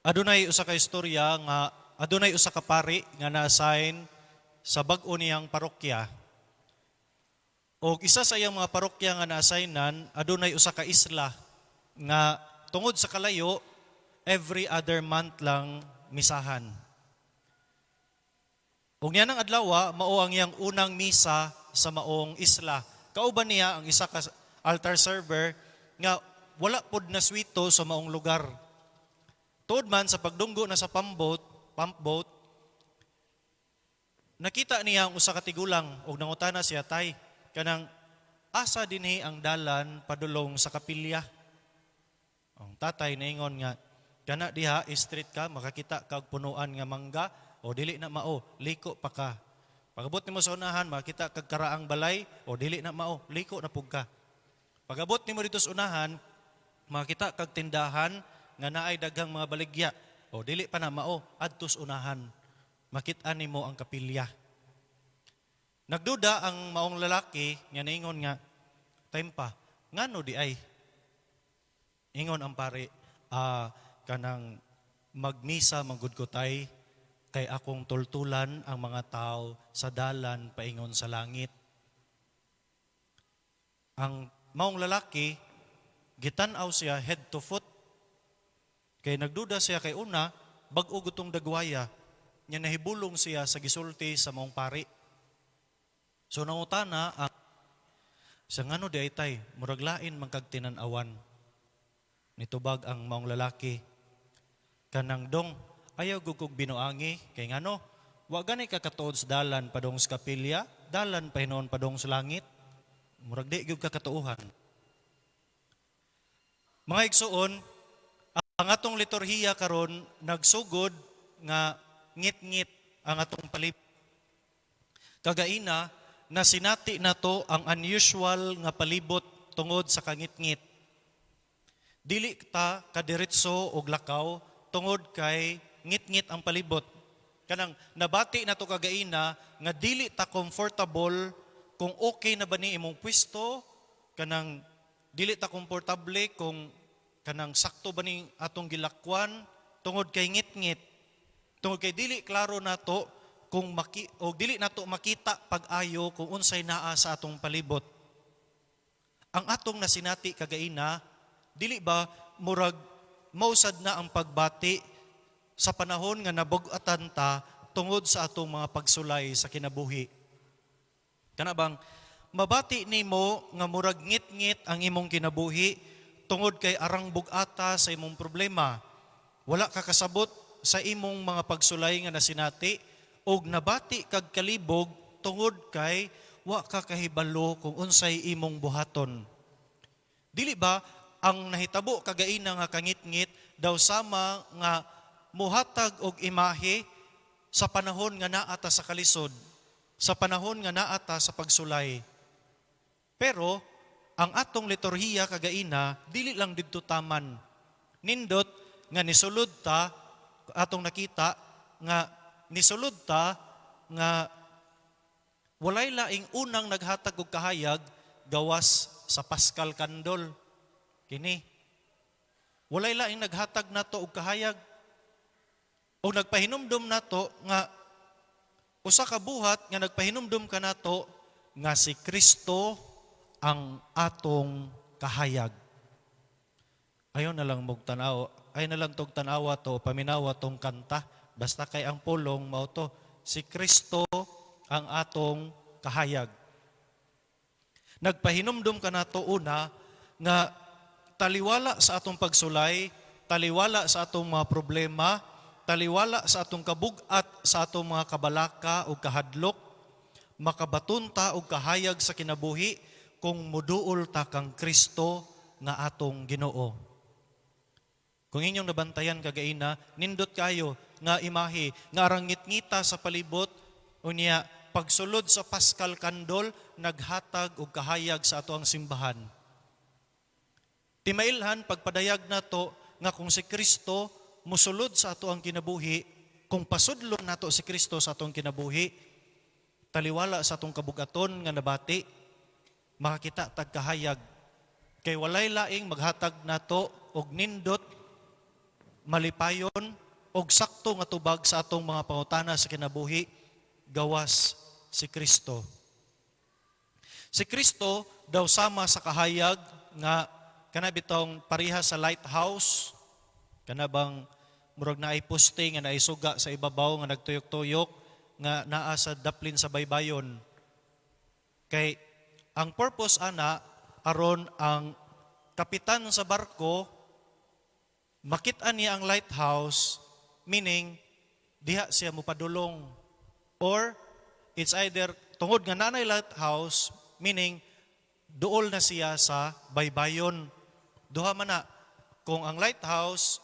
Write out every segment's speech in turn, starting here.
Adunay usa ka istorya nga adunay usa ka pari nga na-assign sa bag-o niyang parokya. Og isa sa iyang mga parokya nga na-assignan, adunay usa ka isla nga tungod sa kalayo, every other month lang misahan. Ug niya nang adlaw, mao ang iyang unang misa sa maong isla. Kauban niya ang isa ka altar server nga wala pod naswito sa maong lugar. Tuod man sa pagdunggo na sa pump boat, nakita niya ang usa ka tigulang ug nangutana siya, "Tay, kanang asa dinhi ang dalan padulong sa kapilya?" Ang tatay naingon nga, "Kana diha, straight ka, makakita kag punuan nga mangga, o dili na mao, liko pa ka. Pagabot nimo sa unahan, makita kag karaang balay, o dili na mao, liko na pug ka. Pagabot nimo dito sa unahan, makita kag tindahan nga naay daghang mga baligya, o dili pa na mao, adtos unahan. Makita nimo ang kapilya." Nagduda ang maong lalaki nga niingon nga, "Time pa, ngano diay?" Ingon ang pari, "Ah, kanang magmisa manggod ko, tay, kay akong tultulan ang mga tao sa dalan paingon sa langit." Ang maong lalaki, gitan-aw siya head to foot. Kay nagduda siya kay una, bag-o gutong dagwaya, nya nahibulong siya sa gisulti sa maong pari. So nangutana ang sa, "Ngano diay, tay? Murag lain man kag tinan-awan." Nitubag ang maong lalaki, "Kanang dong, ayaw gud kog binuangi kay ngano wa gani ka katuod sa dalan padong sa kapilya, dalan pa hinuon padong sa langit. Murag di gyud ka katuohan." Mga igsuon, ang atong liturhiya karon nagsugod nga ngit-ngit ang atong palibot. Kagaina, nasinati nato ang unusual nga palibot tungod sa kangitngit. Dili ta kadiretso og lakaw tungod kay ngit-ngit ang palibot. Kanang nabati nato kagaina nga dili ta comfortable kung okay na ba ni imong pwesto, kanang dili ta komportable kung kanang sakto ba ni atong gilakwan tungod kay ngit-ngit. Tungod kay dili klaro nato kung maki o dili nato makita pag-ayo kung unsay naa sa atong palibot. Ang atong nasinati kagaina, dili ba murag mausad na ang pagbati sa panahon nga nabug-atan ta tungod sa atong mga pagsulay sa kinabuhi? Kana bang mabati nimo nga murag ngit-ngit ang imong kinabuhi tungod kay arang bug-ata sa imong problema. Wala ka kasabot sa imong mga pagsulay nga nasinati og nabati kag kalibog tungod kay wa ka kahibalo kung unsay imong buhaton. Dili ba ang nahitabo kagaina nga kangitngit daw sama nga muhatag og imahe sa panahon nga naa ta sa kalisod, sa panahon nga naa ta sa pagsulay? Pero ang atong liturhiya kagaina dili lang didto taman. Nindot nga nisulod ta, atong nakita nga nisulod ta nga walay laing unang naghatag og kahayag gawas sa Paschal Candle. Kini. Walay laing naghatag nato og kahayag. O nagpahinumdum nato nga usa ka buhat nga nagpahinumdum kanato nga si Kristo ang atong kahayag. Ayaw na lang mog tanaw, ay na lang tog tanawa to, paminawa tong kanta. Basta kay ang pulong mao to, si Kristo ang atong kahayag. Nagpahinumdum kanato una nga taliwala sa atong pagsulay, taliwala sa atong mga problema, taliwala sa atong kabug-at, sa atong mga kabalaka o kahadlok, makabaton ta og kahayag sa kinabuhi kung muduol ta kang Kristo nga atong Ginoo. Kung inyong nabantayan kagaina, nindot kayo nga imahe, nga arang ngitngita sa palibot, unya pagsulod sa Paschal Candle, naghatag og kahayag sa ato ang simbahan. Timailhan pagpadayag nato nga kung si Kristo musulod sa ato ang kinabuhi, kung pasudlon nato si Kristo sa atong kinabuhi, taliwala sa atong kabugaton nga nabati, makakita tag kahayag. Kay walay laing maghatag nato og nindot malipayon og sakto nga tubag sa atong mga pangutana sa kinabuhi gawas si Kristo. Si Kristo daw sama sa kahayag nga kana bitong pareha sa lighthouse, kana bang murag naay poste nga naay suga sa ibabaw nga nagtuyok-tuyok nga naa sa daplin sa baybayon. Kay ang purpose ana, aron ang kapitan sa barko makita niya ang lighthouse, meaning diha siya mopadulong, or it's either tungod nga nanay lighthouse, meaning duol na siya sa baybayon. Duha man na. Kung ang lighthouse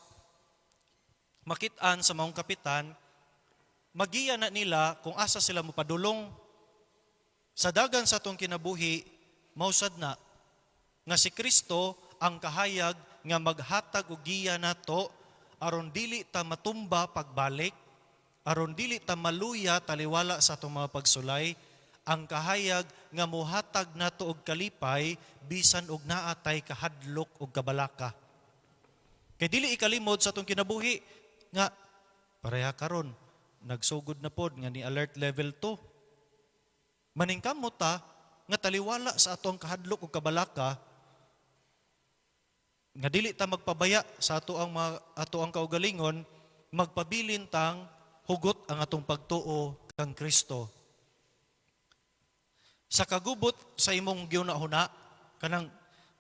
makitaan sa maong kapitan, magiya na nila kung asa sila mopadulong. Sa dagan sa atong kinabuhi, mausad na nga si Kristo ang kahayag nga maghatag og giya nato aron dili ta matumba pagbalik, aron dili ta maluya taliwala sa atong mga pagsulay, ang kahayag nga muhatag nato og kalipay bisan og naa tay kahadlok og kabalaka. Kay dili ikalimod sa atong kinabuhi nga pareha karon nagsugod na pod nga ni alert level 2. Maningkamot ta nga taliwala sa atong kahadlok ug kabalaka nga dili ta magpabaya sa ato ang mga, ato ang kaugalingon, magpabilin tang hugot ang atong pagtuo kang Kristo. Sa kagubot sa imong gihuna-huna, kanang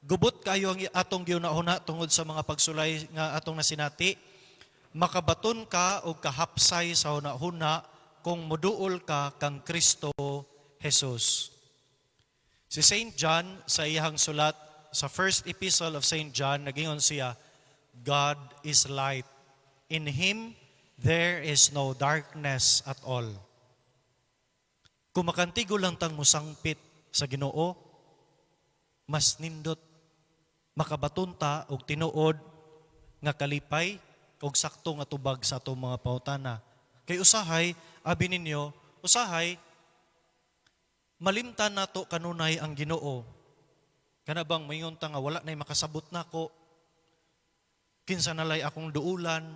gubot kayo ang atong gihuna-huna tungod sa mga pagsulay nga atong nasinati, makabaton ka og kahapsay sa huna-huna kung muduol ka kang Kristo Jesus. Si Saint John, sa iyang sulat sa First Epistle of Saint John, nagingon siya, "God is light. In Him there is no darkness at all." Kung makantigo lang tang musangpit sa Ginoo, mas nindot makabaton ta og tinuod nga kalipay og sakto nga tubag sa atong mga pangutana. Kay usahay, abi ninyo, usahay malimtan nato kanunay ang Ginoo. Kana bang moingon ta nga wala nay makasabot nako. Kinsa nalay akong duulan,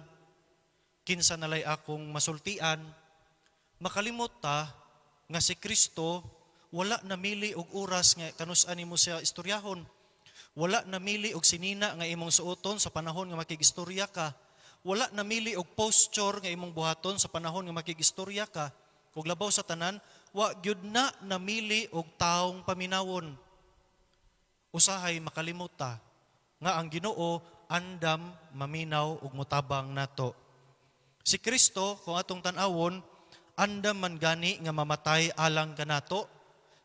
kinsa nalay akong masultian. Makalimot ta nga si Kristo wala namili og oras nga kanus-a nimo siya istoryahon. Wala namili og sinina nga imong suoton sa panahon nga makigistorya ka. Wala namili og posture nga imong buhaton sa panahon nga makigistorya ka. Ug labaw sa tanan, wa gyud na namili og taong paminawon. Usahay makalimot ta nga ang Ginoo andam maminaw ug mutabang nato. Si Kristo, kung atong tan-awon, andam man gani nga mamatay alang kanato.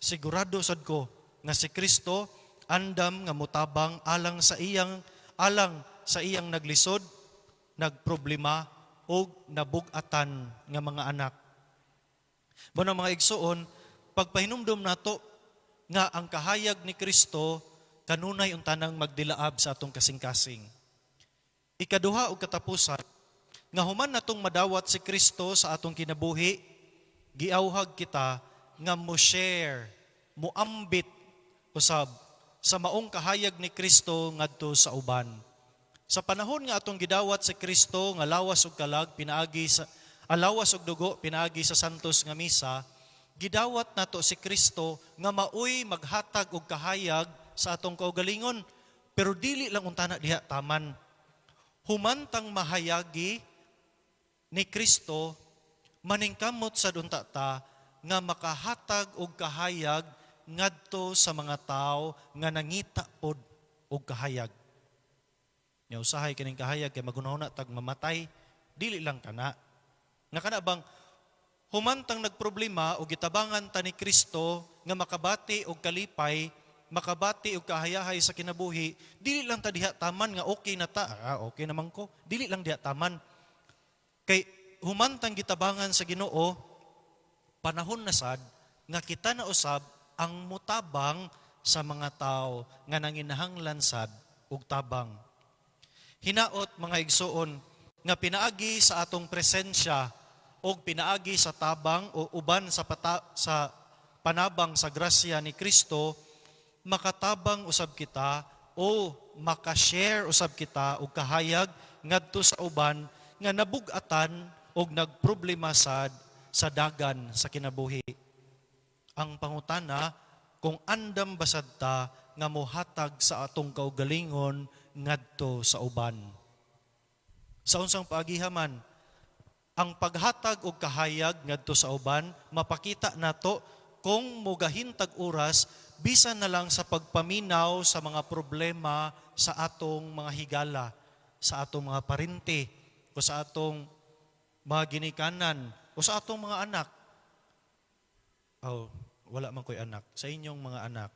Sigurado sad ko nga si Kristo andam nga mutabang alang sa iyang naglisod, nagproblema ug nabug-atan nga mga anak. Mao mga igsuon, pagpahinumdom nato nga ang kahayag ni Kristo kanunay untanang magdilaab sa atong kasing-kasing. Ikaduha ug katapusan, nga human natong madawat si Kristo sa atong kinabuhi, giawhag kita nga mo share, mo ambit usab sa maong kahayag ni Kristo ngadto sa uban. Sa panahon nga atong gidawat si Kristo nga lawas ug kalag pinaagi sa lawas ug dugo pinaagi sa santos nga misa, gidawat nato si Kristo nga maoy maghatag og kahayag sa atong kaugalingon. Pero dili lang untana diha taman. Humantang mahayagi ni Kristo, maningkamot sad unta ta nga makahatag og kahayag ngadto sa mga tao nga nangita pod og kahayag. Nya usahay kining kahayag kay maghunahuna tag mamatay, dili lang kana. Nga kana bang humantang nagproblema o gitabangan ta ni Kristo nga makabati og kalipay, makabati og kahayahay sa kinabuhi, dili lang ta diha taman nga okay na ta, ah, okay naman ko. Dili lang diha taman. Kay humantang gitabangan sa Ginoo, panahon na sad nga kita na usab ang mutabang sa mga tao nga nanginahanglan sad og tabang. Hinaot, mga igsuon, nga pinaagi sa atong presensya o pinaagi sa tabang o uban sa panabang sa grasya ni Kristo, makatabang usab kita o maka-share usab kita og kahayag ngadto sa uban nga nabug-atan og nagproblema sad sa dagan sa kinabuhi. Ang pangutana, kung andam ba sad ta nga mohatag sa atong kaugalingon ngadto sa uban. Sa unsang paagiha man, ang paghatag og kahayag ngadto sa uban mapakita nato kung mugahintag oras bisan na lang sa pagpaminaw sa mga problema sa atong mga higala, sa atong mga parente, o sa atong mga ginikanan, o sa atong mga anak. Oh, wala man ko'y anak. Sa inyong mga anak.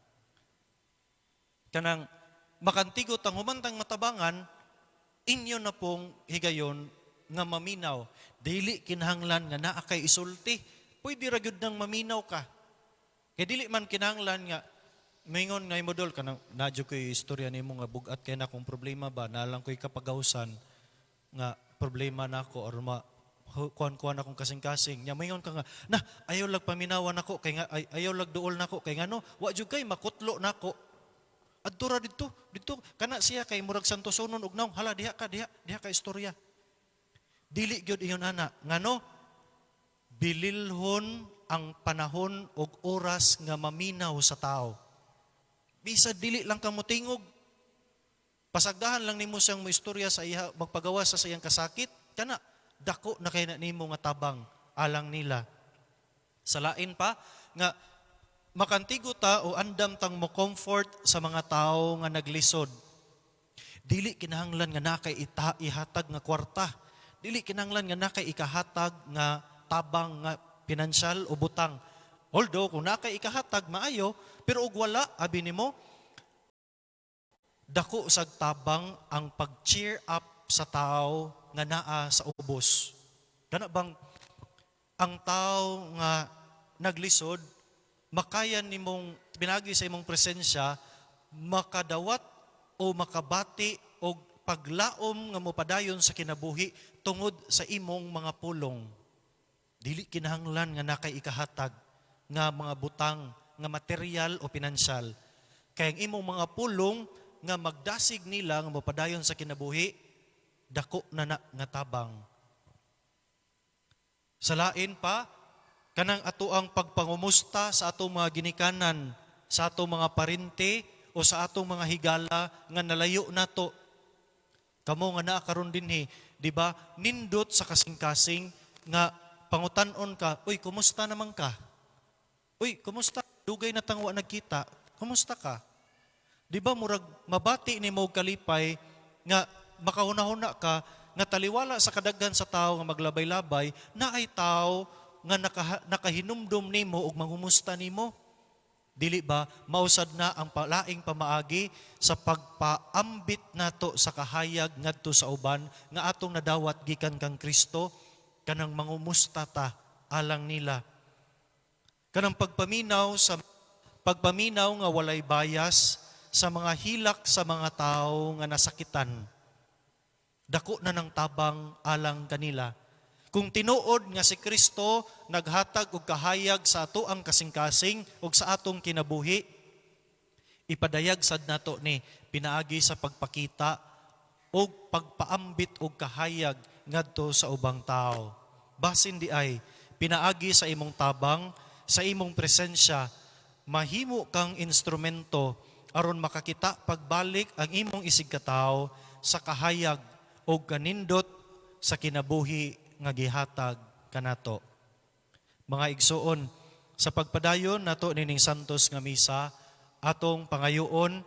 Kanang makantigot ang humantang matabangan, inyo na pong higayon nga maminaw. Dili kinahanglan nga naa kay isulti. Pwede ra gyud nang maminaw ka. Kay dili man kinahanglan nga mingon nga imodol kanang nadyo ko'y istorya nimo nga bugat kay na akong problema ba, nalang ko'y kapagawsan nga problema nako or ma kuan-kuan akong kasing-kasing nya, moingon ka nga na ayaw lag paminawan nako kay nga ay, ayaw lag duol nako kay ngano wa jud kay makutlo nako. Adto ra didto didto kana siya kay murag santosonon og nawong. Hala, diha ka, diha diha ka istorya. Dili gyud ingon ana. Ngano? Bililhon ang panahon og oras nga maminaw sa tao. Bisa dili lang ka motingog, pasagdahan lang nimo siyang moistorya sa iya, magpagawas sa iyang kasakit, kana dako na kay na nimo nga tabang alang nila. Sa lain pa nga makantigo ta o andam tang mo comfort sa mga tao nga naglisod. Dili kinahanglan nga naa kay ihatag nga kwarta. Dili kinahanglan nga naa kay ikahatag nga tabang nga pinansyal o butang. Although kung naa kay ikahatag, maayo, pero og wala, abi nimo dako sag tabang ang pag-cheer up sa tao nga naa sa ubos. Kana bang ang tao nga naglisod, makaya nimong pinagi sa imong presensya makadawat o makabati og paglaom nga mopadayon sa kinabuhi tungod sa imong mga pulong. Dili kinahanglan nga naa kay ikahatag nga mga butang nga material o pinansyal. Kay ang imong mga pulong nga magdasig nila nga mopadayon sa kinabuhi, dako na na nga tabang. Sa lain pa, kanang ato ang pagpangumusta sa atong mga ginikanan, sa atong mga parente o sa atong mga higala nga nalayo nato. Kamo nga naa karon dinhi, di ba? Nindot sa kasing-kasing nga pangutan-on ka, "Uy, kumusta naman ka? Uy, kumusta? Dugay na tang wa nagkita. Kumusta ka?" Di ba murag mabati nimo og kalipay nga makahuna-huna ka nga taliwala sa kadaghan sa tao nga maglabay-labay, naay tao nga nakahinumdum nimo ug mangumusta nimo? Dili ba mausad na ang palaing pamaagi sa pagpaambit nato sa kahayag ngadto sa uban nga atong nadawat gikan kang Kristo, kanang mangumusta ta alang nila? Kanang pagpaminaw nga walay bias sa mga hilak sa mga tao nga nasakitan. Dako na ng tabang alang kanila. Kung tinuod nga si Kristo naghatag og kahayag sa ato ang kasing-kasing ug sa atong kinabuhi, ipadayag sad nato ni pinaagi sa pagpakita og pagpaambit og kahayag ngadto sa ubang tao. Basin di ay pinaagi sa imong tabang, sa imong presensya, mahimo kang instrumento aron makakita pagbalik ang imong isigkatawo sa kahayag og kanindot sa kinabuhi nga gihatag kanato. Mga igsuon, sa pagpadayon nato nining santos nga misa, atong pangayoon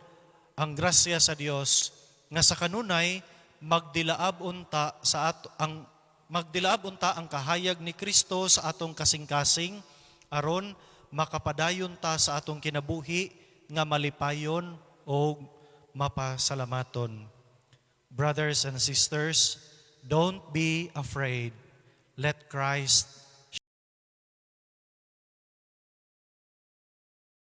ang grasya sa Dios nga sa kanunay magdilaab unta sa ato ang magdilaab unta ang kahayag ni Kristo sa atong kasing-kasing aron makapadayon ta sa atong kinabuhi nga malipayon o mapasalamaton. Brothers and sisters, don't be afraid. Let Christ